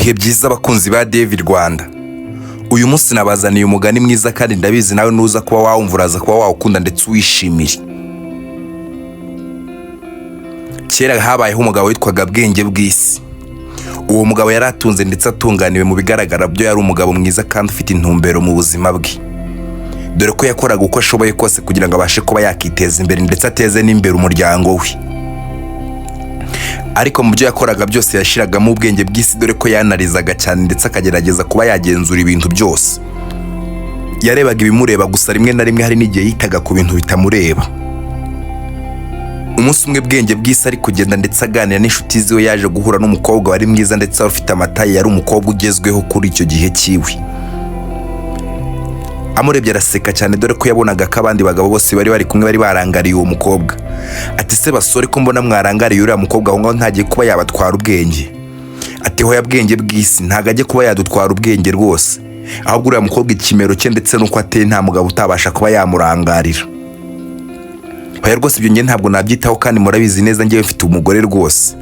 Ibihe byiza abakunzi ba David Rwanda. Uyu munsi nabazaniye umugani mwiza kandi ndabizi nawe nuza kuba wawumva uraza kuba wawukunda ndetse uwishimire. Kera habayeho umugabo witwaga Bwenge bw'Isi. Uwo mugabo yari atunze ndetse atunganiwe, mu bigaragara byo yari umugabo mwiza kandi ufite intumbero mu buzima bwe. Dore ko yakoraga uko ashoboye kose kugira ngo abashe kuba yakiteza imbere ndetse ateze n'imbere umuryango we. Ariko mu byo yakoraga byose yashyiragamo ubwenge bw'isi, dore ko yanarizaga cyane ndetse akagerageza kuba yagenzura ibintu byose. Yarebaga ibimureba gusa, rimwe na rimwe hari n'igihe yitaga ku bintu bitamureba. Umunsi umwe Bwenge bw'Isi ari kugenda ndetse aganira n'inshuti ziwe, yaje guhura n'umukobwa wari mwiza ndetse wari ufite amataye, yari umukobwa ugezweho kuri icyo gihe cyiwe. Amurebye araseka cyane, dore ko yabonaga ko abandi bagabo bose bari bari kumwe bari barangariye uwo mukobwa. Ati: "Se basore, ko mbona mwarangariye uriya mukobwa aho ngaho, ntagiye kuba yabatwara ubwenge?" Ati: "Hoya Bwenge bw'Isi, ntabwo ajye kuba yadutwara ubwenge rwose, ahubwo uriya mukobwa ikimero cye ndetse n'uko ateye, nta mugabo utabasha kuba yamurangarira." "Hoya rwose, ibyo njye ntabwo nabyitaho, kandi murabizi neza njyewe mfite umugore rwose,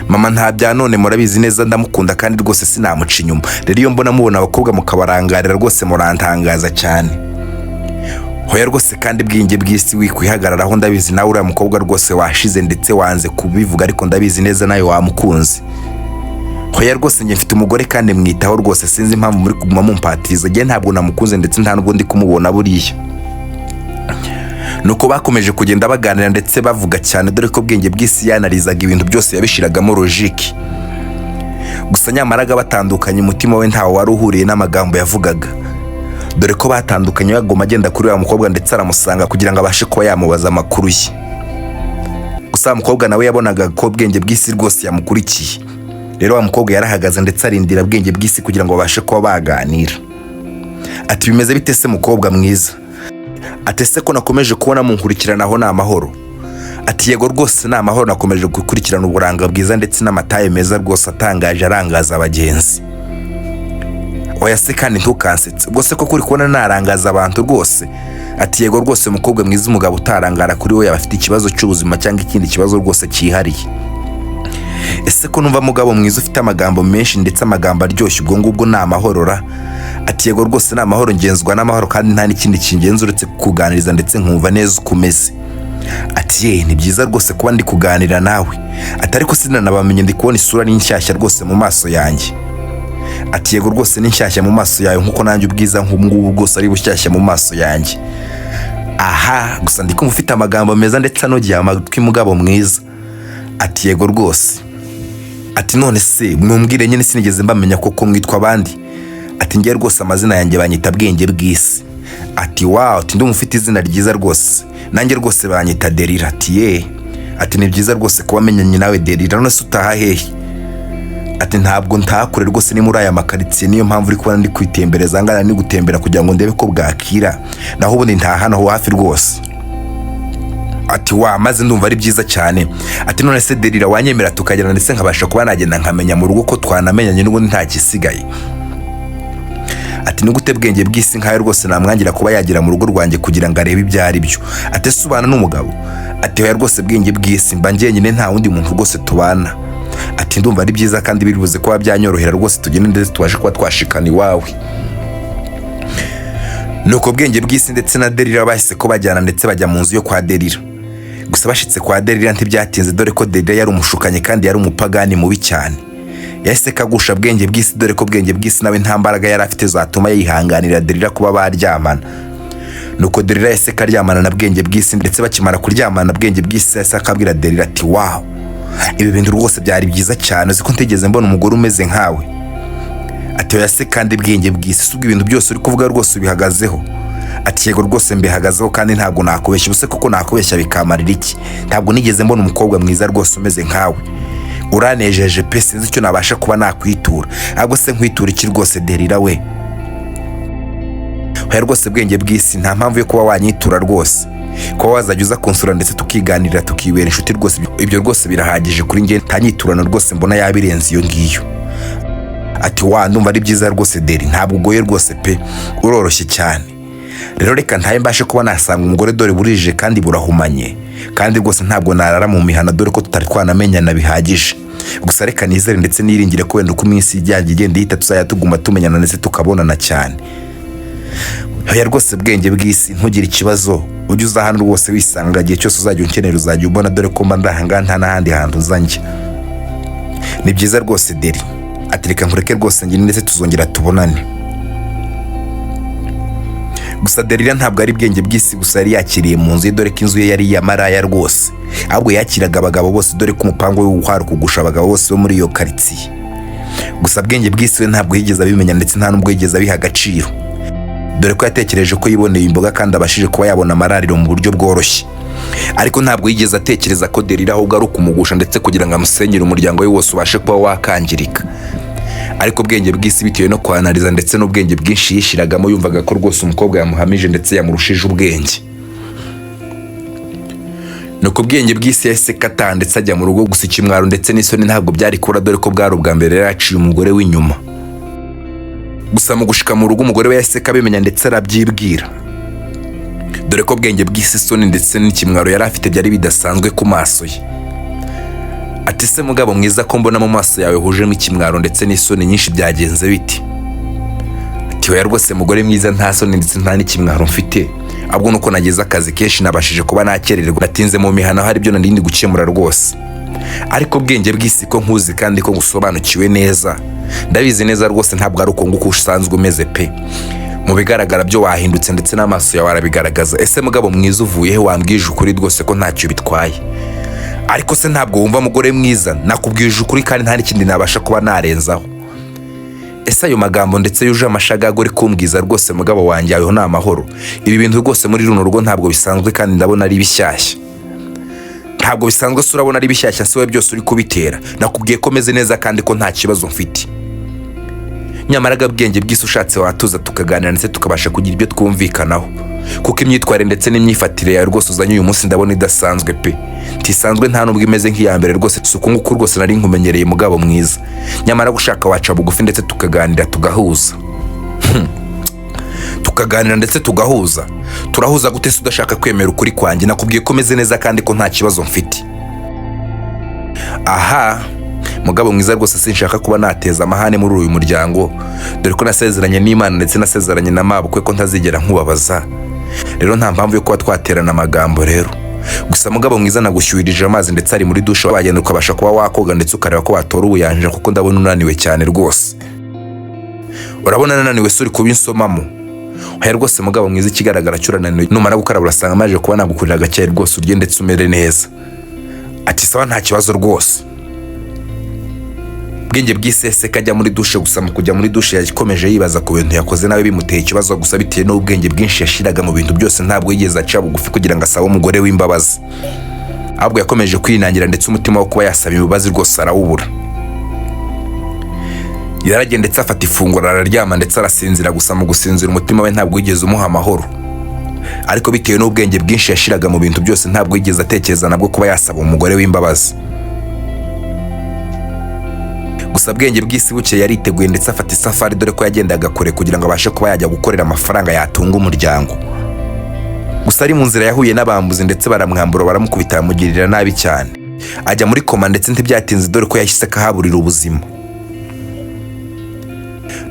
mama nta bya none, murabizi neza ndamukunda kandi rwose sinamuca inyuma. Rero iyo mbona mubona abakobwa mukabarangarira, rwose murantangaza cyane." "Hoya rwose kandi Bwenge bw'Isi, wikwihagararaho, ndabizi nawe uriya mukobwa rwose washize ndetse wanze kubivuga, ariko ndabizi neza nawe wamukunze." "Hoya rwose, njye mfite umugore kandi mwitaho rwose, sinzi impamvu muri kuguma mumpatiriza. Njye ntabwo namukunze ndetse nta nubwo ndi kumubona buriya." Nuko bakomeje kugenda baganira ndetse bavuga cyane, dore ko Bwenge bw'Isi yanarizaga ibintu byose, yabishiragamo logique. Gusa nyamaraga batandukanye, umutima we ntawo wari uhuriye n'amagambo yavugaga, dore ko batandukanye bagoma agenda kuri wa mukobwa ndetse aramusanga kugira ngo abashe kuba yamubaza amakuru ye. Gusa wa mukobwa nawe yabonaga ko Bwenge bw'Isi rwose yamukurikiye. Rero wa mukobwa yarahagaze ndetse arindira Bwenge bw'Isi kugira ngo babashe kuba baganira. Ati: "Bimeze bite se mukobwa mwiza?" Ati: "Ese ko nakomeje kubona munkurikiranaho, ni amahoro?" Ati: "Yego rwose, ni amahoro, nakomeje gukurikirana uburanga bwiza ndetse n'amataye meza rwose atangaje arangaza abagenzi." "Oya se kandi ntukansetse, ubwo se koko uri kubona narangaza abantu rwose?" Ati: "Yego rwose mukobwa mwiza, umugabo utarangara kuri we yaba afite ikibazo cy'ubuzima cyangwa ikindi kibazo rwose cyihariye. Ese ko numva mugabo mwiza ufite amagambo menshi ndetse amagambo aryoshye, ubwo ngubwo ni amahoro ra?" Ati: "Yego rwose, ni amahoro, ngenzwa n'amahoro kandi nta n'ikindi kingenza uretse kukuganiriza ndetse nkumva neza uko umeze." Ati: "Ye, ni byiza rwose kuba ndi kuganira nawe." Ati: "Ariko sinanabamenye, ndi kubona isura ni nshyashya rwose mu maso yanjye." Ati: "Yego rwose, ni nshyashya mu maso yawe nkuko nanjye ubwiza nk'ubu ngubu rwose ari bushyashya mu maso yanjye. Aha gusa ndi kumva ufite amagambo meza ndetse anogeye amatwi mugabo mwiza." Ati: "Yego rwose." Ati: "None se mwumbwire nyine, sinigeze mbamenya koko, mwitwa abandi?" Ati: "Ngewe rwose amazina yanjye banyita Bwenge bw'Isi." Ati: "Wow," ati, "ndumva ufite izina ryiza rwose, nanjye rwose banyita Derira." Ati: "Ye," ati, "ni byiza rwose kuba menyanye nawe Derira. None se utaha hehe?" Ati: "Ntabwo ntakure rwose, ni muri aya makaritsiye, niyo mpamvu uri kubona ndi kwitembereza ngana, ni gutembera kugira ngo ndebe ko bwakira, naho ubundi ntaha hano hafi rwose." Ati: "Wa, maze ndumva ari byiza cyane." Ati: "None se Derira, wanyemera tukagenda ndetse nkabasha kuba nagenda nkamenya mu rugo ko twanamenyanye n'ubundi nta gisigaye?" Ati: "Ni gute Bwenge bw'Isi nkayo rwose namwangira kuba yagera mu rugo rwanjye kugira ngo arebe ibyo ari byo?" Ati: "Ese ubana n'umugabo?" Ati: "Oya rwose Bwenge bw'Isi, mba njyenyine, nta wundi muntu rwose tubana." Ati: "Ndumva ari byiza kandi biri buze kuba byanyorohera rwose, tugende ndetse tubashe kuba twashikana iwawe." Nuko Bwenge bw'Isi ndetse na Derira bahise ko bajyana ndetse bajya mu nzu yo kwa Derira. Gusa bashitse kwa Derira ntibyatinze, dore ko Derira yari umushukanyi kandi yari umupagani mubi cyane. Yahise kagusha Bwenge bw'Isi, dore ko Bwenge bw'Isi nawe nta mbaraga yari afite zatuma yihanganira Derira kuba baryamana. Nuko Derira yahise karyamana na Bwenge bw'Isi, ndetse bakimara kuryamana Bwenge bw'Isi yahise akabwira Derira ati: "Wow, ibi bintu rwose byari byiza cyane, uzi ko ntigeze mbona umugore umeze nkawe?" Ati: "Oya se kandi Bwenge bw'Isi, si ubwo ibintu byose uri kuvuga rwose ubihagazeho?" Ati: "Yego rwose, mbihagazeho kandi ntabwo nakubeshya. Ubuse koko nakubeshya bikamarira iki? Ntabwo nigeze mbona umukobwa mwiza rwose umeze nkawe, uranejeje pe, sinzi icyo nabasha kuba nakwitura. Ahubwo se nkwitura iki rwose Derira we?" "Oya rwose Bwenge bw'Isi, nta mpamvu yo kuba wanyitura rwose, kuba wazajya uza kunsura ndetse tukiganirira tukibera inshuti rwose, ibyo rwose birahagije kuri njye, nta nyiturano rwose mbona yabirenze iyo ngiyo." Ati: "Wa, ndumva ari byiza rwose Deri, ntabwo ugoye rwose pe, uroroshye cyane. Rero reka ntaye mbashe kuba nasanga umugore, dore burije kandi burahumanye, kandi rwose ntabwo narara mu mihana, dore ko tutari twanamenyana bihagije." Gusa reka nizere ndetse niringire ko wenda uko iminsi ijyanye igenda ihita tuzajya tuguma tumenyana ndetse tukabonana cyane. Oya rwose Bwenge bw'Isi, ntugire ikibazo, ujye uza hano rwose wisanga, igihe cyose uzajya unkenera uzajya ubona, dore ko mba ndahangaha nta n'ahandi hantu uza njya. Ni byiza rwose Deri. Ati reka nkureke rwose ngende ndetse tuzongera tubonane. Gusa Derira ntabwo ari Bwenge bw'Isi gusa yari yakiriye mu nzu ye, dore ko inzu ye yari iya maraya rwose, ahubwo yakiraga abagabo bose, dore ko umupango we wari kugusha abagabo bose bo muri iyo karitsiye. Gusa Bwenge bw'Isi we ntabwo yigeze abimenya ndetse nta n'ubwo yigeze abiha agaciro, dore ko yatekereje ko yiboneye imboga kandi abashije kuba yabona amarariro mu buryo bworoshye. Ariko ntabwo yigeze atekereza ko Derira ahubwo ari ukumugusha ndetse kugira ngo amusenyere umuryango we wose ubashe kuba wakangirika. Ariko Bwenge bw'Isi, bitewe no kwanariza ndetse n'ubwenge bwinshi yishyiragamo, yumvaga ko rwose umukobwa yamuhamije ndetse yamurushije ubwenge. Nuko Bwenge bw'Isi yahise kataha ndetse ajya mu rugo. Gusa ikimwaro ndetse n'isoni ntabwo byari kubura, dore ko bwari ubwa mbere yari yaciye umugore w'inyuma. Gusa mu gushika mu rugo, umugore we yahise abimenya ndetse arabyibwira, dore ko Bwenge bw'Isi isoni ndetse n'ikimwaro yari afite byari bidasanzwe ku maso ye. Ati se mugabo mwiza, ko mbona mu maso yawe hujemo ikimwaro ndetse n'isoni nyinshi, byagenze biti? Ati oya rwose mugore mwiza, nta soni ndetse nta n'ikimwaro mfite, ahubwo nuko nagize akazi kenshi nabashije kuba nakererwa, natinze mu mihana, hari ibyo nari ndi gukemura rwose. Ariko Bwenge bw'Isi, ko nkuzi kandi ko ngusobanukiwe neza, ndabizi neza rwose ntabwo ari uko nguko usanzwe umeze pe. Mu bigaragara byo wahindutse ndetse n'amaso yawe arabigaragaza. Ese mugabo mwiza, uvuye he? Wambwije ukuri rwose ko ntacyo bitwaye. Ariko se ntabwo wumva mugore mwiza? Nakubwije ukuri kandi nta n'ikindi nabasha kuba narenzaho. Ese ayo magambo ndetse yuje amashagago uri kumbwiza rwose mugabo wanjye, ayo ni amahoro? Ibi bintu rwose muri runo rugo ntabwo bisanzwe kandi ndabona ari bishyashya. Ntabwo bisanzwe se? Urabona ari bishyashya si wowe byose uri kubitera? Nakubwiye ko meze neza kandi ko nta kibazo mfite. Nyamara Bwenge bw'Isi, ushatse watuza tukaganira ndetse tukabasha kugira ibyo twumvikanaho, kuko imyitwarire ndetse n'imyifatire yawe rwose uzanye uyu munsi ndabona idasanzwe pe, ntisanzwe, nta nubwo imeze nk'iya mbere rwose. Si uku nguku rwose nari nkumenyereye mugabo mwiza. Nyamara gushaka waca bugufi ndetse tukaganira tugahuza. Tukaganira ndetse tugahuza? Turahuza gute se udashaka kwemera ukuri kwanjye? Nakubwiye ko meze neza kandi ko nta kibazo mfite. Aha mugabo mwiza, rwose sinshaka kuba nateza amahane muri uyu muryango, dore ko nasezeranye n'Imana ndetse nasezeranye na mabukwe ko ntazigera nkubabaza. Rero nta mpamvu yo kuba twaterana amagambo rero. Gusa mugabo mwiza, nagushyuhirije amazi ndetse ari muri dushe, wagenda ukabasha kuba wakoga ndetse ukareba ko watora ubuyanja, kuko ndabona unaniwe cyane rwose. Urabona nananiwe se uri kubinsomamo? Oya rwose mugabo mwiza, ikigaragara cyo urananiwe. Numara gukaraba urasanga amaje kuba nagukurira agacyayi rwose, urye ndetse umere neza. Ati sawa, nta kibazo rwose. Bwenge bw'Isese kajya muri dushe. Gusa mu kujya muri dushe yakomeje yibaza ku bintu yakoze, nawe bimuteye ikibazo. Gusa bitewe n'ubwenge bwinshi yashiraga mu bintu byose, ntabwo yigeze aca bugufi kugira ngo asabe umugore w'imbabazi, ahubwo yakomeje kwinangira ndetse umutima wo kuba yasaba imbabazi rwose arawubura. Yaragenda ndetse afata ifunguro, araryama ndetse arasinzira. Gusa mu gusinzira umutima we ntabwo wigeze umuha amahoro, ariko bitewe n'ubwenge bwinshi yashiraga mu bintu byose, ntabwo yigeze atekereza nabwo kuba yasaba umugore w'imbabazi. Gusa Bwenge bw'Isi bukeye yariteguye ndetse afata isafari, dore ko yagendaga kure kugira ngo abashe kuba yajya gukorera amafaranga yatunga umuryango. Gusa ari mu nzira yahuye n'abambuzi ndetse baramwambura, baramukubita, bamugirira nabi cyane, ajya muri koma ndetse ntibyatinze dore ko yahise akahaburira ubuzima.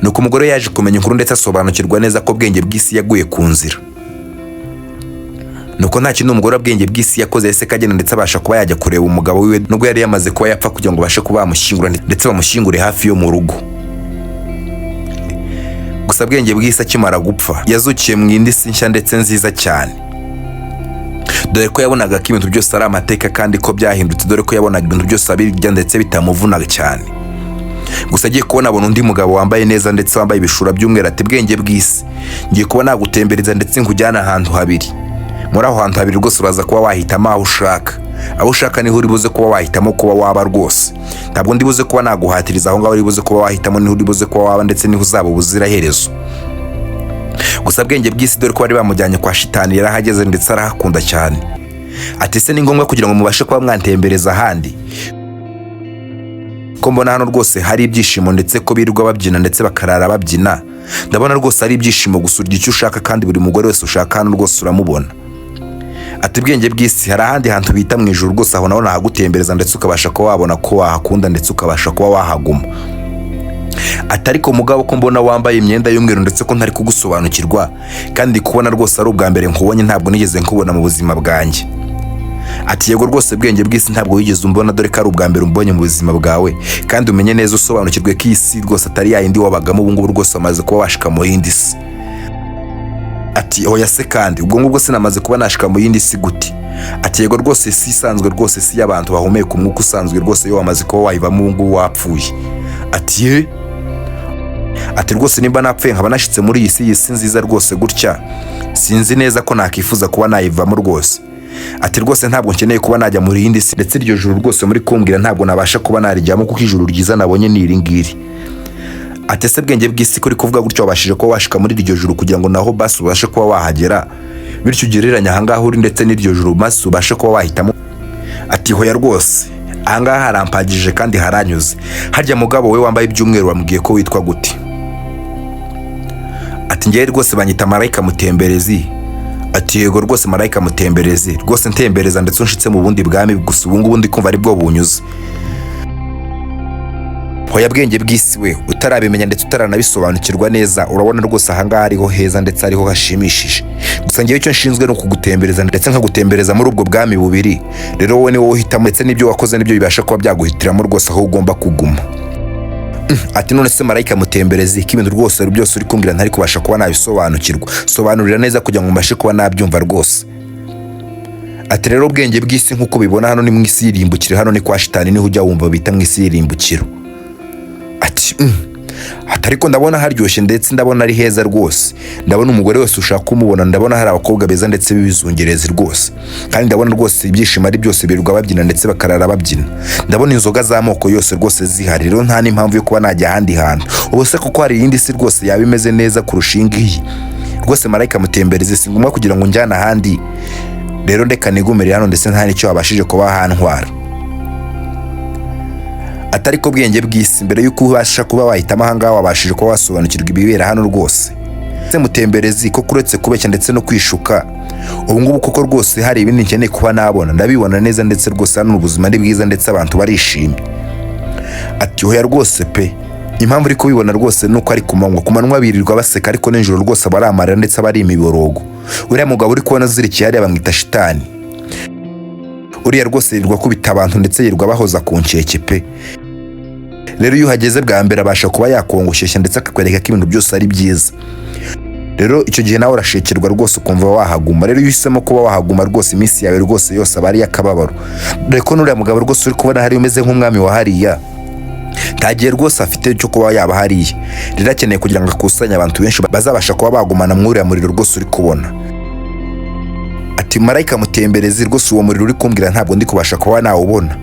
Nuko umugore yaje kumenya inkuru ndetse asobanukirwa neza ko Bwenge bw'Isi yaguye ku nzira. Nuko nta kintu umugore wa Bwenge bw'Isi yakoze, yahise kagenda ndetse abasha kuba yajya kureba umugabo wiwe nubwo yari yamaze kuba yapfa, kugira ngo babashe kuba bamushyingura ndetse bamushyingure hafi yo mu rugo. Gusa Bwenge bw'Isi akimara gupfa yazukiye mu yindi si nshya ndetse nziza cyane, dore ko yabonaga ko ibintu byose ari amateka kandi ko byahindutse, dore ko yabonaga ibintu byose abirya ndetse bitamuvunaga cyane. Gusa agiye kubona abona undi mugabo wambaye neza ndetse wambaye ibishura by'umweru. Ati Bwenge bw'Isi, ngiye kuba nagutembereza ndetse nkujyana ahantu habiri. Muri aho hantu habiri rwose uraza kuba wahitamo aho ushaka, aho ushaka niho uri buze kuba wahitamo kuba waba rwose. Ntabwo ndi buze kuba naguhatiriza, aho ngaho uri buze kuba wahitamo niho uri buze kuba waba ndetse niho uzaba ubuziraherezo. Gusa Bwenge bw'Isi, dore ko bari bamujyanye kwa shitani, yarahageze ndetse arahakunda cyane. Ati se ni ngombwa kugira ngo mubashe kuba mwantembereza ahandi, ko mbona hano rwose hari ibyishimo ndetse ko birirwa babyina ndetse bakarara babyina? Ndabona rwose ari ibyishimo gusa, urya icyo ushaka kandi buri mugore wese ushaka hano rwose uramubona. Ati bwenge bw'isi, hari ahandi hantu bita mu ijuru rwose, aho naho nahagutembereza ndetse ukabasha kuba wabona ko wahakunda ndetse ukabasha kuba wahaguma. Ati ariko mugabo, ko mbona wambaye imyenda y'umweru ndetse ko ntari kugusobanukirwa, kandi kubona rwose ari ubwa mbere nkubonye, ntabwo nigeze nkubona mu buzima bwanjye. Ati yego rwose, bwenge bw'isi, ntabwo wigeze umbona, dore ko ari ubwa mbere umbonye mu buzima bwawe. Kandi umenye neza, usobanukirwe ko iyi si rwose atari ya yindi wabagamo. Ubu ngubu rwose wamaze kuba washika mu yindi si. Ati oya se, kandi ubwo ngubwo sinamaze kuba nashika mu yindi si gute? Ati yego rwose, isi isanzwe rwose, isi y'abantu bahumeka umwuka usanzwe rwose, iyo wamaze kuba wayivamo, ubu ngubu wapfuye. Ati ye? Ati rwose nimba napfuye nkaba nashitse muri iyi si, iyi si nziza rwose gutya, sinzi neza ko nakifuza kuba nayivamo rwose. Ati rwose ntabwo nkeneye kuba najya muri yindi si, ndetse iryo juru rwose muri kumbwira ntabwo nabasha kuba narijyamo, kuko ijuru ryiza nabonye ni iri ngiri. Ati ese bwenge bw'isi, kuri kuvuga gutyo, wabashije kuba washika muri iryo juru kugira ngo naho basi ubashe kuba wahagera, bityo ugereranya ahangaha uri ndetse n'iryo juru, maze ubashe kuba wahitamo? Ati hoya rwose, ahangaha harampagije kandi haranyuze. Harya mugabo we wambaye iby'umweru, wambwiye ko witwa gute? Ati ngewe rwose banyita Marayika Mutemberezi. Ati yego rwose, Marayika Mutemberezi, rwose ntembereza ndetse unshitse mu bundi bwami, gusa ubu ngubu ndi kumva ari bwo bunyuze. Hoya bwenge bw'isi we, utarabimenya ndetse utaranabisobanukirwa neza, urabona rwose ahangaha ariho heza ndetse ariho hashimishije. Gusa ngewe icyo nshinzwe ni ukugutembereza ndetse nkagutembereza muri ubwo bwami bubiri. Rero wowe ni wowe uhitamo, ndetse n'ibyo wakoze nibyo bibasha kuba byaguhitiramo rwose aho ugomba kuguma. Ati none se Marayika Mutemberezi, ko ibintu rwose byose uri kumbwira ntari kubasha kuba nabisobanukirwa, sobanurira neza kugira ngo mbashe kuba nabyumva rwose. Ati rero ubwenge bw'isi, nk'uko ubibona, hano ni mu isi y'irimbukiro, hano ni kwa shitani, niho ujya wumva bita mu isi y'irimbukiro. Ati ati ariko ndabona haryoshye ndetse ndabona ari heza rwose, ndabona umugore wese ushaka kumubona, ndabona hari abakobwa beza ndetse b'ibizungerezi rwose, kandi ndabona rwose ibyishimo ari byose, birirwa babyina ndetse bakarara babyina, ndabona inzoga z'amoko yose rwose zihari. Rero nta n'impamvu yo kuba najya ahandi hantu. Ubu se kuko hari iyindi si rwose yaba imeze neza kurusha iyi ngiyi? Rwose Marayika Mutemberezi, si ngombwa kugira ngo njyane ahandi. Rero ndeka nigumire hano, ndetse nta n'icyo wabashije kuba hantwara. Atari ko bwenge bw'isi, mbere y'uko ubasha kuba wahitamo ahangaha, wabashije kuba wasobanukirwa ibibera hano rwose? Se Mutemberezi, ko kuretse kubeshya ndetse no kwishuka, ubu ngubu koko rwose hari ibindi nkeneye kuba nabona? Ndabibona neza ndetse rwose hano ubuzima ni bwiza ndetse abantu barishimye. Ati hoya rwose pe, impamvu uri kubibona rwose ni uko ari ku manywa. Ku manywa birirwa baseka, ariko nijoro rwose aba ari amarira ndetse aba ari imiborogo. Uriya mugabo uri kubona azirikiye hariya bamwita shitani. Uriya rwose yirirwa akubita abantu ndetse yirirwa bahoza ku nkeke pe. Rero iyo uhageze bwa mbere, abasha kuba yakongoshyeshya ndetse akakwereka ko ibintu byose ari byiza. Rero icyo gihe nawe urashekerwa rwose, ukumva wahaguma. Rero iyo uhisemo kuba wahaguma rwose, iminsi yawe rwose yose aba ari iy'akababaro, dore ko n'uriya mugabo rwose uri kubona hariya umeze nk'umwami wa hariya, nta gihe rwose afite cyo kuba yaba hariya. Rero akeneye kugira ngo akusanye abantu benshi bazabasha kuba bagumana muri uriya muriro rwose uri kubona. Ati Marayika Mutemberezi, rwose uwo muriro uri kumbwira ntabwo ndi kubasha kuba nawubona.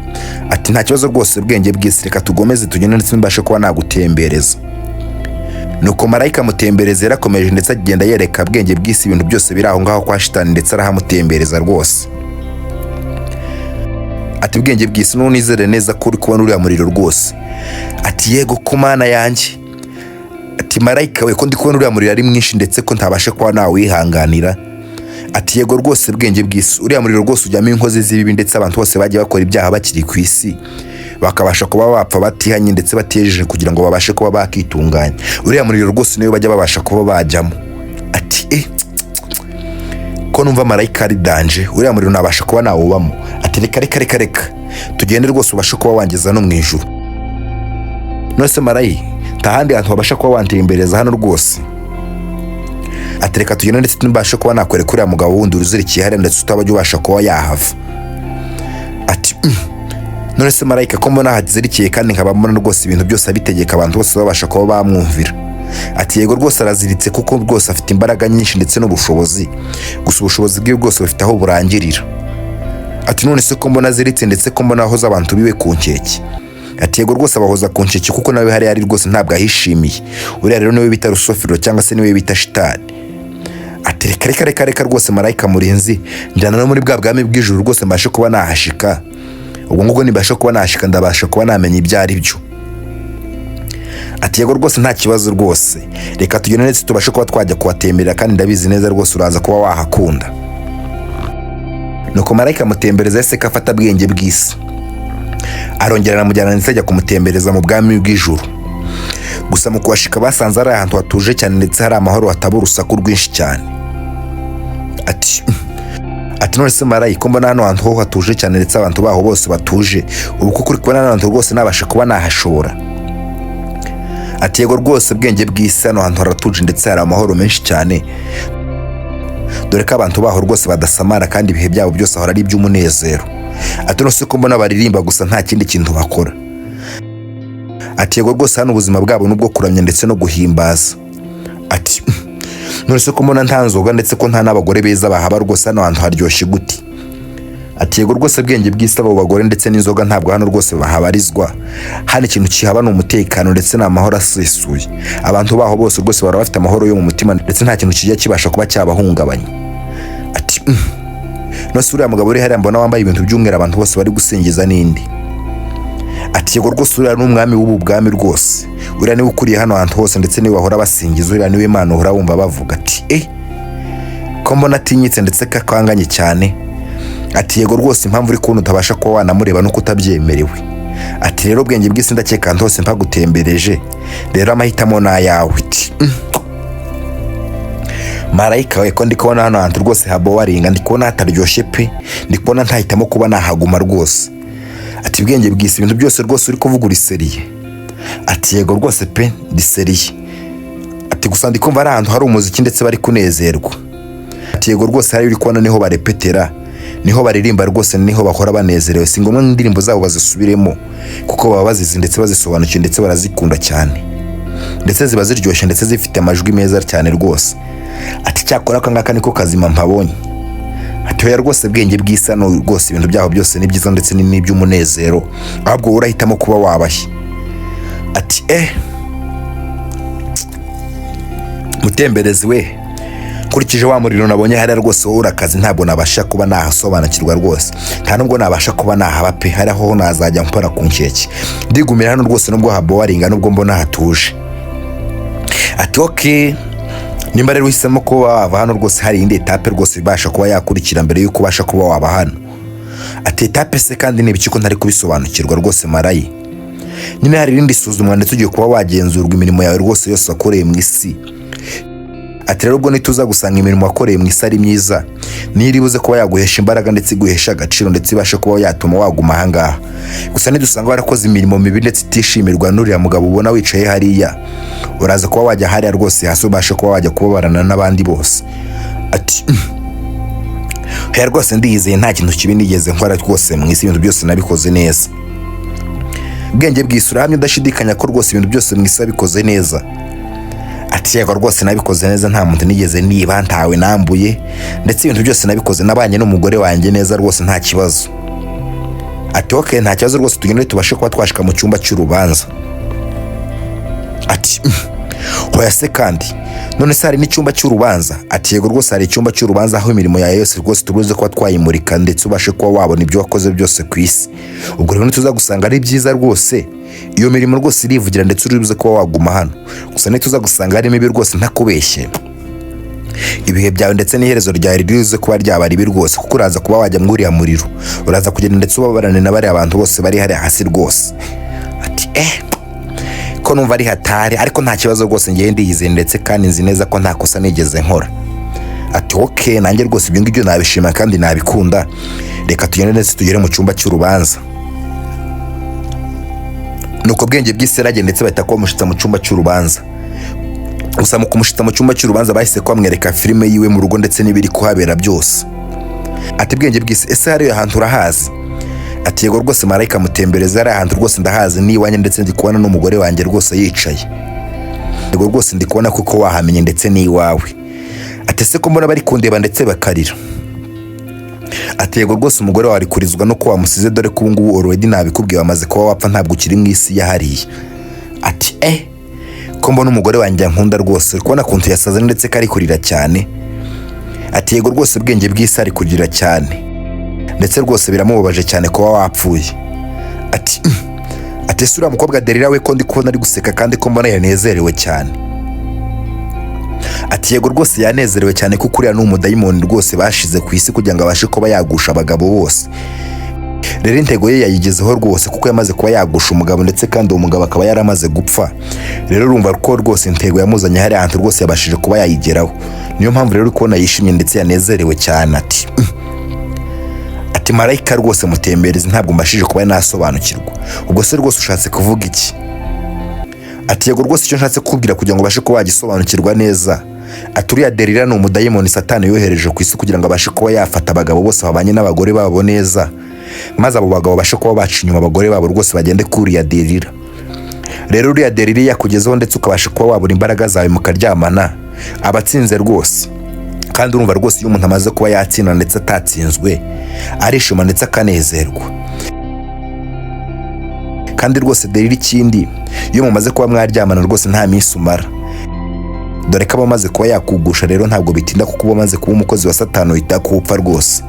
Ati nta kibazo rwose, bwenge bw'isi, reka tugomeze tugende ndetse mbashe kuba nagutembereza. Nuko Marayika Mutemberezi yarakomeje ndetse agenda yereka bwenge bw'isi ibintu byose biri aho ngaho kwa shitani, ndetse arahamutembereza rwose. Ati bwenge bw'isi, nunizere neza ko uri kubona uriya muriro rwose? Ati yego ku Mana yanjye. Ati marayika we, ko ndi kubona uriya muriro ari mwinshi ndetse ko ntabasha kuba nawihanganira? Ati yego rwose, bwenge bw'isi, uriya muriro rwose ujyamo inkozi z'ibibi ndetse abantu bose bagiye bakora ibyaha bakiri ku isi, bakabasha kuba bapfa batihanye ndetse batiyejeje kugira ngo babashe kuba bakitunganya. Uriya muriro rwose niwe bajya babasha kuba bajyamo. Ati eh, ko numva marayika ari danger, uriya muriro nabasha kuba nawubamo? Ati reka reka reka reka, tugende rwose ubashe kuba wangeza no mu ijuru. None se marayi, nta handi hantu wabasha kuba wantembereza hano rwose? Ati reka tugende ndetse mbashe kuba nakwereka uriya mugabo wundi uruzirikiye hariya ndetse utaba ubasha kuba yahava. Ati None se marayika, ko mbona hazirikiye kandi nkaba mbona rwose ibintu byose abitegeka, abantu bose babasha kuba bamwumvira? Ati yego rwose, araziritse kuko rwose afite imbaraga nyinshi ndetse n'ubushobozi, gusa ubushobozi bwe bwose bufite aho burangirira. Ati none se ko mbona aziritse ndetse ko mbona ahoza abantu biwe ku nkeke? Ati yego rwose, abahoza ku nkeke kuko nawe hariya ari rwose ntabwo ahishimiye. Uriya rero niwe bita Rusofero cyangwa se niwe bita shitani. Ati reka reka reka reka rwose, marayika murinzi, njyana no muri bwa bwami bw'ijuru rwose mbashe kuba nahashika. Ubwo ngubwo nibasha kuba nahashika, ndabasha kuba namenya ibyo ari byo. Ati yego rwose, nta kibazo rwose, reka tugende ndetse tubashe kuba twajya kuhatemberera, kandi ndabizi neza rwose uraza kuba wahakunda. Nuko marayika amutembereza, yahise ko afata Bwenge bw'Isi, arongera aramujyana ndetse ajya kumutembereza mu bwami bw'ijuru. Gusa mu kuhashika basanze ari ahantu hatuje cyane ndetse hari amahoro, hataba urusaku rwinshi cyane. Ati: "None se marayika, mbona hano hantu ho hatuje cyane ndetse abantu baho bose batuje, ubu kuko uri kubona hano hantu rwose nabasha kuba nahashobora?" Ati: "Yego rwose, Bwenge bw'Isi, hano hantu haratuje ndetse hari amahoro menshi cyane, dore ko abantu baho rwose badasamara kandi ibihe byabo byose ahora ari iby'umunezero." Ati: "None se ko mbona baririmba gusa, nta kindi kintu bakora?" Ati: "Yego rwose, hano ubuzima bwabo ni ubwo kuramya ndetse no guhimbaza." Ati: "None se ko mbona nta nzoga ndetse ko nta n'abagore beza bahaba, rwose hano hantu haryoshye gute?" Ati: "Yego rwose, Bwenge bw'Isi, abo bagore ndetse n'inzoga ntabwo hano rwose bahabarizwa. Hano ikintu kihaba ni umutekano ndetse n'amahoro asesuye. Abantu baho bose rwose bahora bafite amahoro yo mu mutima ndetse nta kintu kijya kibasha kuba cyabahungabanya." Ati: "None se uriya mugabo uri hariya mbona wambaye ibintu by'umweru abantu bose bari gusingiza n'indi?" Ati: "Yego rwose, uriya ni umwami w'ubu bwami rwose, uriya niwe ukuriye hano hantu hose ndetse niwe bahora basingiza, uriya niwe Imana uhora wumva bavuga." Ati: "Eh, ko mbona atinyitse ndetse kakanganye cyane?" Ati: "Yego rwose, impamvu uri kubona utabasha kuba wanamureba nuko utabyemerewe." Ati: "Rero Bwenge bw'Isi, ndakeka ahantu hose mpagutembereje, rero amahitamo ni ayawe." Ati: "Marayika we, ko ndi kubona hano hantu rwose habowaringa, ndi kubona hataryoshye pe, ndi kubona ntahitamo kuba nahaguma rwose." Ati: "Bwenge bw'Isi, ibintu byose rwose uri kuvuga uri sérieux?" Ati: "Yego rwose pe, ndi sérieux." Ati: "Gusa ndi kumva ari ahantu hari umuziki ndetse bari kunezerwa." Ati: "Yego rwose, hari uri kubona niho barepetera, niho baririmba rwose, niho bahora banezerewe. Si ngombwa ngo indirimbo zabo bazisubiremo kuko baba bazizi ndetse bazisobanukiwe ndetse barazikunda cyane, ndetse ziba ziryoshye ndetse zifite amajwi meza cyane rwose." Ati: "Cyakora aka ngaka niko kazima mpabonye." Ati: "Oya rwose, Bwenge bw'Isi, hano rwose ibintu byaho byose ni byiza ndetse ni n'iby'umunezero, ahubwo wowe urahitamo kuba wabashye." Ati: "Eh, mutemberezi we, nkurikije wa muriro nabonye hariya rwose, wowe urakazi, ntabwo nabasha kuba nahasobanukirwa rwose, nta nubwo nabasha kuba nahaba pe. Hariya ho nazajya mpora ku nkeke, ndigumira hano rwose nubwo habowaringa, nubwo mbona hatuje." Ati: "Okay, nimba rero uhisemo kuba wava hano rwose, hari iyindi étape rwose ibasha kuba yakurikira mbere y'uko ubasha kuba waba hano." Ati: "Étape se kandi ni ibiki ko ntari kubisobanukirwa rwose, marayi?" "Nyine hari irindi suzumwa ndetse ugiye kuba wagenzurwa imirimo yawe rwose yose wakoreye mu isi." Ati: "Rero ubwo nituza gusanga imirimo wakoreye mu isi ari myiza, niyo iri buze kuba yaguhesha imbaraga ndetse iguhesha agaciro ndetse ibashe kuba yatuma waguma ahangaha. Gusa nidusanga warakoze imirimo mibi ndetse itishimirwa n'uriya mugabo ubona wicaye hariya, uraza kuba wajya hariya rwose hasi, ubashe kuba wajya kubabarana n'abandi bose." Ati: "Oya rwose, ndiyizeye, nta kintu kibi nigeze nkora rwose mu isi, ibintu byose nabikoze neza." "Ubwenge bw'Isi, urahamya udashidikanya ko rwose ibintu byose mu isi wabikoze neza?" Ati: "Yego rwose, nabikoze neza, nta muntu nigeze niba, ntawe nambuye, ndetse ibintu byose nabikoze, nabanye n'umugore wanjye neza rwose, nta kibazo." Ati: "Okay, nta kibazo rwose, tugende tubashe kuba twashika mu cyumba cy'urubanza." Ati: "Hoya se kandi, none se hari n'icyumba cy'urubanza?" Ati: "Yego rwose, hari icyumba cy'urubanza aho imirimo yawe yose rwose tubuze kuba twayimurika ndetse ubashe kuba wabona ibyo wakoze byose ku isi. Ubwo rero nituza gusanga ari byiza rwose, iyo mirimo rwose irivugira ndetse uri buze kuba waguma hano. Gusa nituza gusanga ari mibi rwose, ntakubeshye, ibihe byawe ndetse n'iherezo ryawe riribuze kuba ryaba ribi rwose, kuko uraza kuba wajya muri uriya muriro, uraza kugenda ndetse ubabarane na bariya bantu bose bari hariya hasi rwose." Ati: "Eh, ko numva ari hatari, ariko nta kibazo rwose, ngewe ndiyizeye ndetse kandi nzi neza ko nta kosa nigeze nkora." Ati: "Okay, nanjye rwose ibyo ngibyo nabishima kandi nabikunda. Reka tugende ndetse tugere mu cyumba cy'urubanza." Nuko Bwenge bw'Isi yaragenda ndetse bahita bamushitsa mu cyumba cy'urubanza. Gusa mu kumushitsa mu cyumba cy'urubanza, bahise bamwereka filime yiwe mu rugo ndetse n'ibiri kuhabera byose. Ati: "Bwenge bw'Isi, ese hariya hantu urahazi?" Ati: "Yego rwose marayika mutembereza, hariya hantu rwose ndahazi, ni iwanjye ndetse ndi kubona n'umugore wanjye rwose yicaye. Yego rwose, ndi kubona kuko wahamenye ndetse n'iwawe." Ati: "Ese ko mbona bari kundeba ndetse bakarira?" Ati: "Yego rwose, umugore wawe ari kurizwa nuko wamusize, dore ko ubu ngubu already nabikubwiye, wamaze kuba wapfa, ntabwo ukiri mu isi yahariye." Ati: "Eh, ko mbona umugore wanjye ankunda rwose, uri kubona ukuntu yasaze ndetse ko ari kurira cyane?" Ati: "Yego rwose, Bwenge bw'Isi, ari kurira cyane ndetse rwose biramubabaje cyane kuba wapfuye." Ati: "Ati ese uriya mukobwa Derira we ko ndi kubona ari guseka kandi ko mbona yanezerewe cyane?" Ati yego rwose, yanezerewe cyane kuko uriya ni umudayimoni rwose bashize ku isi kugira ngo abashe kuba yagusha abagabo bose. Rero intego ye yayigezeho rwose, kuko yamaze kuba yagusha umugabo, ndetse kandi uwo mugabo akaba yaramaze gupfa. Rero urumva ko rwose intego yamuzanye hariya hantu rwose yabashije kuba yayigeraho. Niyo mpamvu rero uri kubona yishimye ndetse yanezerewe cyane. Ati marayika rwose mutemberezi, ntabwo mbashije kuba nasobanukirwa. Ubwo se rwose ushatse kuvuga iki? Ati yego rwose, icyo nshatse kukubwira kugira ngo ubashe kuba wagisobanukirwa neza, ati uriya Derira ni umudayimoni Satani yohereje ku isi kugira ngo abashe kuba yafata abagabo bose babanye n'abagore babo neza, maze abo bagabo babashe kuba baca inyuma abagore babo rwose, bagende kuri uriya Derira. Rero uriya Derira yakugezeho ndetse ukabasha kuba wabura imbaraga zawe mukaryamana, aba atsinze rwose. Kandi urumva rwose, iyo umuntu amaze kuba yatsinda ndetse atatsinzwe, arishima ndetse akanezerwa. Kandi rwose Derira, ikindi, iyo mumaze kuba mwaryamana rwose nta minsi umara, dore ko aba amaze kuba yakugusha. Rero ntabwo bitinda, kuko uba umaze kuba umukozi wa Satani, uhita kuwupfa rwose.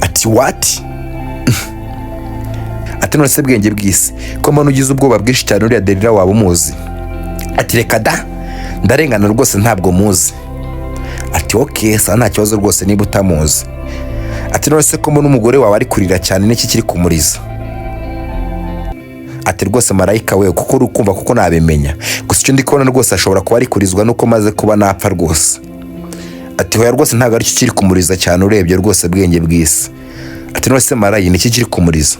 Ati what? Ati none se bwenge bw'isi, ko mbona ugize ubwoba bwinshi cyane, uriya Derira waba umuzi? Ati reka da, ndarengana rwose, ntabwo muzi. Ati ok, sawa, nta kibazo rwose niba utamuzi. Ati none se ko mbona umugore wawe ari kurira cyane, n'iki kiri kumuriza? Ati rwose marayika we, kuko uri kumva kuko nabimenya gusa, icyo ndi kubona rwose ashobora kuba ari kurizwa nuko maze kuba napfa rwose. Ati hoya rwose, ntabwo aricyo kiri kumuriza cyane urebye rwose, bwenge bw'isi. Ati none se marayi, niki kiri kumuriza?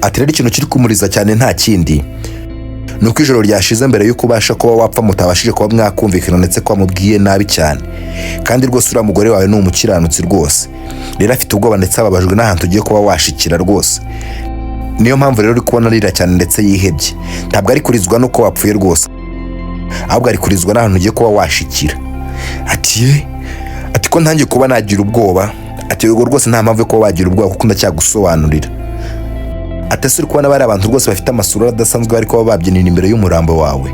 Ati rero ikintu kiri kumuriza cyane nta kindi, ni uko ijoro ryashize mbere y'uko ubasha kuba wapfa mutabashije kuba mwakumvikana, ndetse ko wamubwiye nabi cyane. Kandi rwose uriya mugore wawe ni umukiranutsi rwose. Rero afite ubwoba ndetse ababajwe n'ahantu ugiye kuba washikira rwose. Niyo mpamvu rero uri kubona arira cyane ndetse yihebye. Ntabwo ari kurizwa n'uko wapfuye rwose, ahubwo ari kurizwa n'ahantu ugiye kuba washikira. Ati ye, ati ko ntangiye kuba nagira ubwoba? Ati yego rwose, nta mpamvu yo kuba wagira ubwoba kuko ndacyagusobanurira. Ati ese uri kubona bari abantu rwose bafite amasura adasanzwe bari kuba babyinira imbere y'umurambo wawe?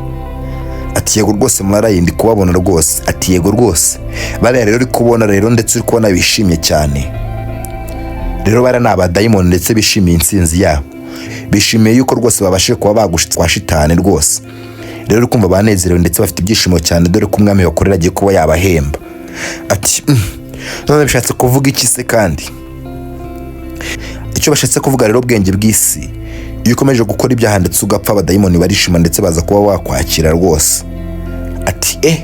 Ati yego rwose marayi, ndi kubabona rwose. Ati yego rwose, bariya rero uri kubona rero ndetse uri kubona bishimye cyane, rero bariya ni abadayimoni ndetse bishimiye intsinzi yabo, bishimiye yuko rwose babashije kuba bagushitse kwa shitani rwose. Rero uri kumva banezerewe ndetse bafite ibyishimo cyane, dore ko umwami bakorera agiye kuba yabahemba. Ati none bishatse kuvuga iki se kandi?" Icyo bashatse kuvuga rero, ubwenge bw'isi, iyo ukomeje gukora ibyaha ndetse ugapfa, abadayimoni barishima ndetse baza kuba wakwakira rwose. Ati eh,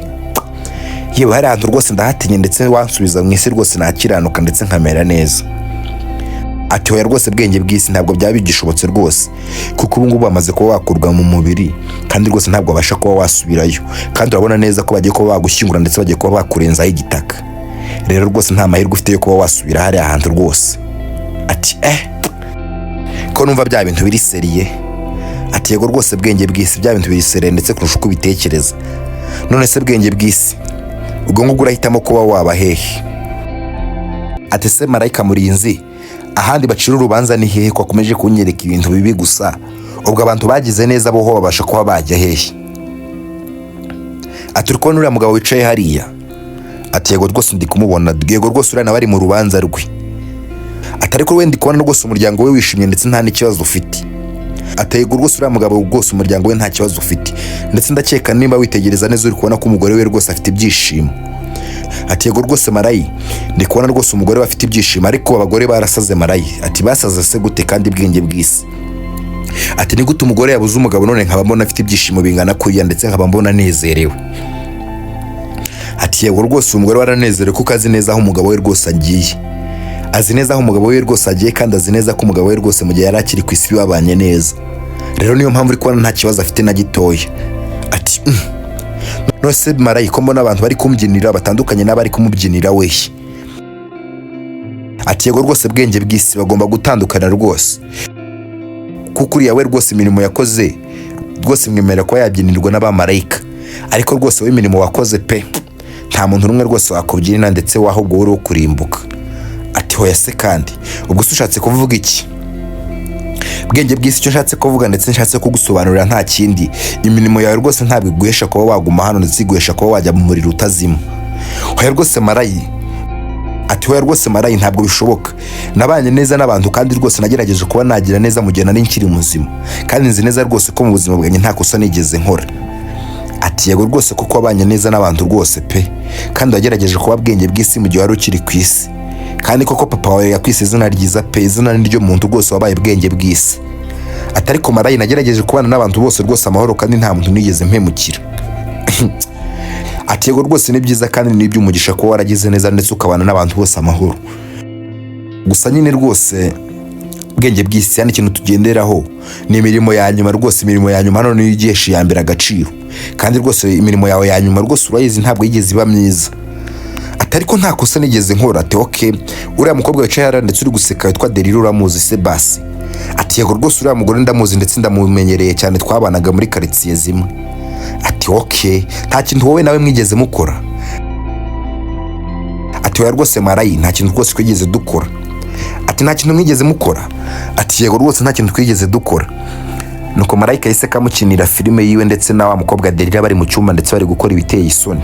yewe, hari ahantu rwose ndahatinye, ndetse wansubiza mu isi rwose nakiranuka ndetse nkamera neza. Ati hoya rwose, bwenge bw'isi, ntabwo byaba bigishobotse rwose, kuko ubu ngubu bamaze kuba wakurwa mu mubiri, kandi rwose ntabwo babasha kuba wasubirayo. Kandi urabona neza ko bagiye kuba bagushyingura ndetse bagiye kuba bakurenzaho igitaka. Rero rwose nta mahirwe ufite yo kuba wasubira hariya hantu rwose. Ati eh, ko numva bya bintu biri sérieux? Ati yego rwose, bwenge bw'isi, bya bintu biri sérieux ndetse kurusha uko ubitekereza. None se bwenge bw'isi, ubwo ngubwo urahitamo kuba waba hehe? Ati se marayika murinzi, ahandi bacira urubanza ni hehe, ko akomeje kunyereka ibintu bibi gusa? Ubwo abantu bagize neza boho babasha kuba bajya hehe? Ati uri kubona uriya mugabo wicaye hariya? Ati yego rwose, ndi kumubona. Yego rwose, uriya nawe ari mu rubanza rwe. Ati ariko we ndi kubona rwose umuryango we wishimye ndetse nta n'ikibazo ufite. Ati yego rwose, uriya mugabo rwose umuryango we nta kibazo ufite, ndetse ndakeka nimba witegereza neza uri kubona ko umugore we rwose afite ibyishimo. Ati yego rwose marayi, ndi kubona rwose umugore we afite ibyishimo, ariko abagore barasaze marayi. Ati basaze se gute kandi, bwenge bw'isi? Ati ni gute umugore yabuze umugabo, none nkaba mbona afite ibyishimo bingana kuriya, ndetse nkaba mbona anezerewe? Ati yego rwose, umugore waranezerewe kuko azi neza aho umugabo we rwose agiye, azi neza aho umugabo we rwose agiye, kandi azi neza ko umugabo we rwose mu gihe yari akiri ku isi babanye neza. Rero niyo mpamvu uri kubona nta kibazo afite na gitoya. Ati none se marayi, ko mbona abantu bari kumubyinira batandukanye n'abari kumubyinira we?" Ati yego rwose, bwenge bw'isi, bagomba gutandukana rwose, kuko uriya we rwose imirimo yakoze rwose mwemerera kuba yabyinirwa n'abamarayika, ariko rwose wowe imirimo wakoze pe, nta muntu n'umwe rwose wakubyinira, ndetse wahubwo wowe uri uwo kurimbuka. Ati hoya se kandi, ubwo se ushatse kuvuga iki, bwenge bw'isi? Icyo nshatse kuvuga ndetse nshatse kugusobanurira nta kindi, imirimo yawe rwose ntabwo iguhesha kuba waguma hano, ndetse iguhesha kuba wajya mu muriro utazima. Hoya rwose marayi. Ati hoya rwose marayi, ntabwo bishoboka. Nabanye neza n'abantu, kandi rwose nagerageje kuba nagira neza mu gihe nari nkiri muzima, kandi nzi neza rwose ko mu buzima bwanjye nta kosa nigeze nkora. Ati yego rwose, kuko wabanye neza n'abantu rwose pe, kandi wagerageje kuba bwenge bw'isi mu gihe wari ukiri ku isi, kandi koko papa wawe yakwise izina ryiza pe, izina ni ryo muntu rwose, wabaye bwenge bw'isi. Ati ariko marayi, nagerageje kubana n'abantu bose rwose amahoro, kandi nta muntu nigeze mpemukira. Ati yego rwose, ni byiza kandi ni iby'umugisha kuba waragize neza ndetse ukabana n'abantu bose amahoro. Gusa nyine rwose ubwenge bw'isi, hano ikintu tugenderaho ni imirimo ya nyuma rwose. Imirimo ya nyuma hano niyo igihesha iya mbere agaciro, kandi rwose imirimo yawe ya nyuma rwose urayizi, ntabwo yigeze iba myiza. Ati ariko nta kosa nigeze nkora. Ati okay, uriya mukobwa wicaye hariya ndetse uri guseka witwa Derira uramuzi se basi? Ati yego rwose, uriya mugore ndamuzi ndetse ndamumenyereye cyane, twabanaga muri karitsiye zimwe. Ati okay, nta kintu wowe nawe mwigeze mukora? Ati oya rwose marayi, nta kintu rwose twigeze dukora. Ati nta kintu mwigeze mukora? Ati yego rwose, nta kintu twigeze dukora. Nuko marayika yahise kamukinira filime yiwe ndetse na wa mukobwa Derira bari mu cyumba ndetse bari gukora ibiteye isoni.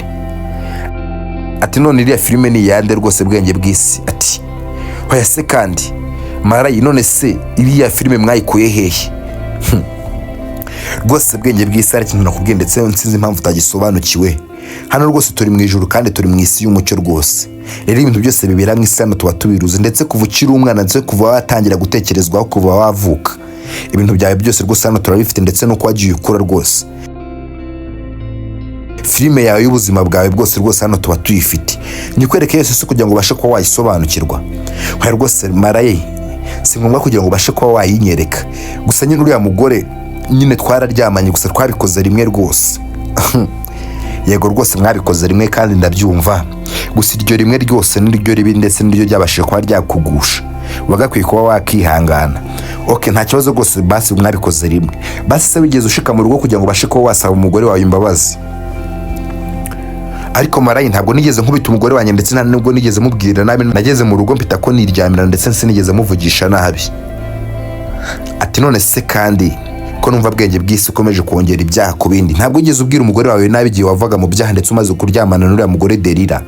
Ati none iriya filime ni iyande rwose bwenge bw'isi? Ati hoya se kandi marayi, none se iriya filime mwayikuye hehe? Rwose bwenge bw'isi, hari ikintu nakubwiye ndetse nsinzi impamvu utagisobanukiwe. Hano rwose turi mu ijuru kandi turi mu isi y'umucyo rwose. Rero ibintu byose bibera mu isi hano tuba tubiruzi, ndetse kuva ukiri umwana, ndetse kuva watangira gutekerezwaho, kuva wavuka, ibintu byawe byose rwose hano turabifite, ndetse n'uko wagiye ukura rwose, filime yawe y'ubuzima bwawe bwose rwose hano tuba tuyifite. Nyikwereke yose se kugira ngo ubashe kuba wayisobanukirwa? Oya rwose maraye, si ngombwa kugira ngo ubashe kuba wayinyereka. Gusa nyine uriya mugore nyine twararyamanye, gusa twabikoze rimwe rwose. Yego rwose, mwabikoze rimwe kandi ndabyumva, gusa iryo rimwe ryose niryo ribi ndetse niryo ryabashije kuba ryakugusha, wagakwiye kuba wakihangana. Okay, nta kibazo rwose, basi mwabikoze rimwe. Basi se wigeze ushika mu rugo kugira ngo ubashe kuba wasaba umugore wawe imbabazi? Ariko marayi, ntabwo nigeze nkubita umugore wanjye, ndetse nta nubwo nigeze mubwira nabi. Nageze mu rugo mpita ko niryamira, ndetse sinigeze muvugisha nabi. Ati none se kandi ko numva bwenge bw'isi ukomeje kongera ibyaha ku bindi, ntabwo wigeze ubwira umugore wawe nabi igihe wavaga mu byaha ndetse umaze kuryamana n'uriya mugore Derira?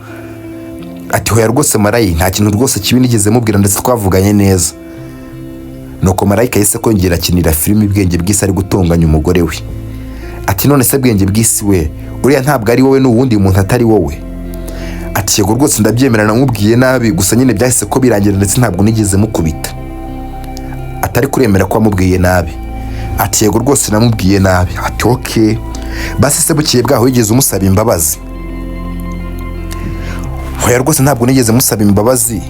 Ati hoya rwose marayi, nta kintu rwose kibi nigeze mubwira, ndetse twavuganye neza. Nuko marayika yahise kongera akinira filime ubwenge bw'isi ari gutonganya umugore we. Ati none se bwenge bw'isi we, uriya ntabwo ari wowe, n'uwundi muntu atari wowe? Ati yego rwose, ndabyemera, namubwiye nabi, gusa nyine byahise ko birangira, ndetse ntabwo nigeze mukubita. Atari kuremera ko wamubwiye nabi? Ati yego rwose, namubwiye nabi. Ati okay, basi se bukeye bwaho wigeze umusaba imbabazi? Hoya rwose, ntabwo nigeze musaba imbabazi,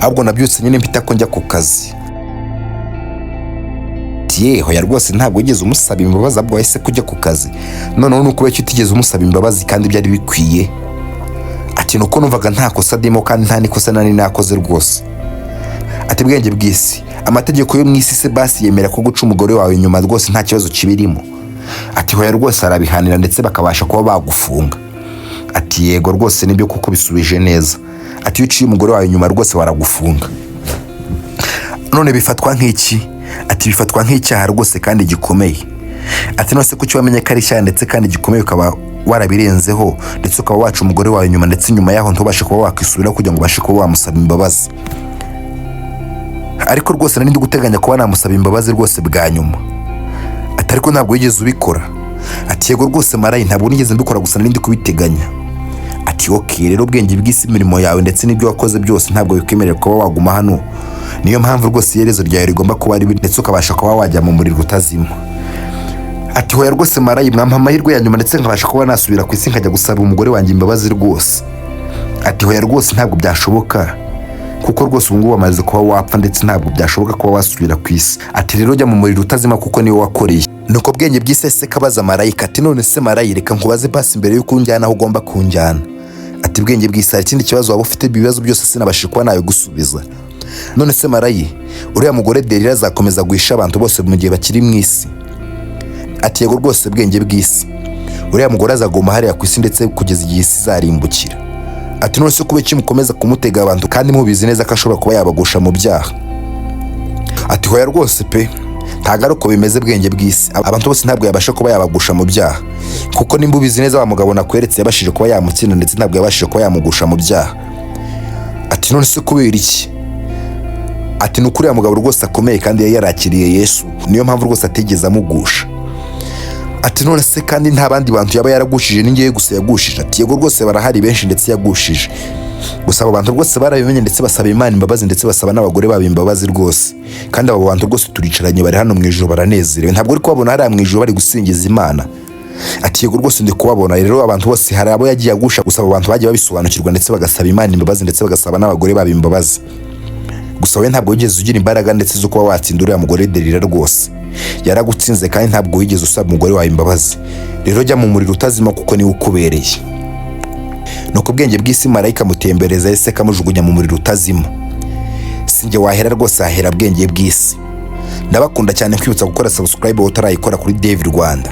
ahubwo nabyutse nyine mpita ko njya ku kazi. Ati ye, hoya rwose, ntabwo wigeze umusaba imbabazi, ahubwo wahise kujya ku kazi. Noneho ni ukubera ko utigeze umusaba imbabazi kandi byari bikwiye? Ati nuko numvaga nta kosa ndimo kandi nta n'ikosa nari nakoze rwose. Ati bwenge bw'isi, amategeko yo mu isi se basi yemera ko guca umugore wawe inyuma rwose nta kibazo kibirimo? Ati hoya rwose, arabihanira ndetse bakabasha kuba bagufunga. Ati yego rwose, nibyo kuko bisubije neza. Ati iyo uciye umugore wawe inyuma rwose baragufunga. None bifatwa nk'iki? Ati bifatwa nk'icyaha rwose kandi gikomeye. Ati none se kuki wamenye ko ari icyaha ndetse kandi gikomeye ukaba warabirenzeho, ndetse ukaba waca umugore wawe inyuma, ndetse nyuma yaho ntubashe kuba wakwisubiraho kugira ngo ubashe kuba wamusaba imbabazi? Ariko rwose nari ndi guteganya kuba namusaba imbabazi rwose bwa nyuma. Ati ariko ntabwo wigeze ubikora? Ati yego rwose marayi, ntabwo nigeze mbikora, gusa nari ndi kubiteganya. Ati okay, rero ubwenge bw'isi, imirimo yawe ndetse n'ibyo wakoze byose ntabwo bikwemerera kuba waguma hano. Niyo mpamvu rwose iherezo ryawe rigomba kuba ribi, ndetse ukabasha kuba wajya mu muriro utazima. Ati hoya rwose marayi, mwampa amahirwe ya nyuma ndetse nkabasha kuba nasubira ku isi nkajya gusaba umugore wanjye imbabazi rwose. Ati hoya rwose, ntabwo byashoboka, kuko rwose ubu ngubu wamaze kuba wapfa, ndetse ntabwo byashoboka kuba wasubira ku isi. Ati rero jya mu muriro utazima kuko niwe wakoreye. Nuko bwenge bw'isi se kabaza marayika, ati none se marayi, reka nkubaze basi mbere y'uko unjyana aho ugomba kunjyana. Ati bwenge bw'isi, hari ikindi kibazo waba ufite? Ibibazo byose sinabashije kuba nabigusubiza. None se marayi, uriya mugore Derira azakomeza guhisha abantu bose mu gihe bakiri mu isi? Ati yego rwose bwenge bw'isi, uriya mugore azaguma hariya ku isi ndetse kugeza igihe isi izarimbukira. Ati none se kubera iki mukomeza kumutega abantu kandi mubizi neza ko ashobora kuba yabagusha mu byaha? Ati hoya rwose pe, ntabwo ari uko bimeze bwenge bw'isi, abantu bose ntabwo yabasha kuba yabagusha mu byaha, kuko nimba ubizi neza, wa mugabo nakweretse yabashije kuba yamutsinda, ndetse ntabwo yabashije kuba yamugusha mu byaha. Ati none se kubera iki? Ati ni ukuri uriya mugabo rwose akomeye kandi yari yarakiriye Yesu, niyo mpamvu rwose atigeze amugusha. Ati: "None se kandi nta bandi bantu yaba yaragushije, ni ngewe gusa yagushije?" Ati: "Yego rwose, barahari benshi ndetse yagushije. Gusa abo bantu rwose barabimenye, ndetse basaba Imana imbabazi, ndetse basaba n'abagore babo imbabazi rwose. Kandi abo bantu rwose turicaranye, bari hano mu ijoro, baranezerewe. Ntabwo uri kubabona hariya mu ijoro bari gusingiza Imana?" Ati: "Yego rwose, ndi kubabona." Rero abantu bose hari abo yagiye agusha, gusa abo bantu bagiye babisobanukirwa, ndetse bagasaba Imana imbabazi, ndetse bagasaba n'abagore babo imbabazi. Gusa wowe ntabwo wigeze ugira imbaraga ndetse zo kuba watsinda uriya mugore Delila. Rwose yaragutsinze, kandi ntabwo wigeze usaba umugore wawe imbabazi. Rero jya mu muriro utazima, kuko niwe ukubereye. Nuko ubwenge bw'isi marayika amutembereza, ese kamujugunya mu muriro utazima. Sinjye wahera rwose, hahera bwenge bw'isi. Ndabakunda cyane, kwibutsa gukora subscribe wowe utarayikora kuri David Rwanda.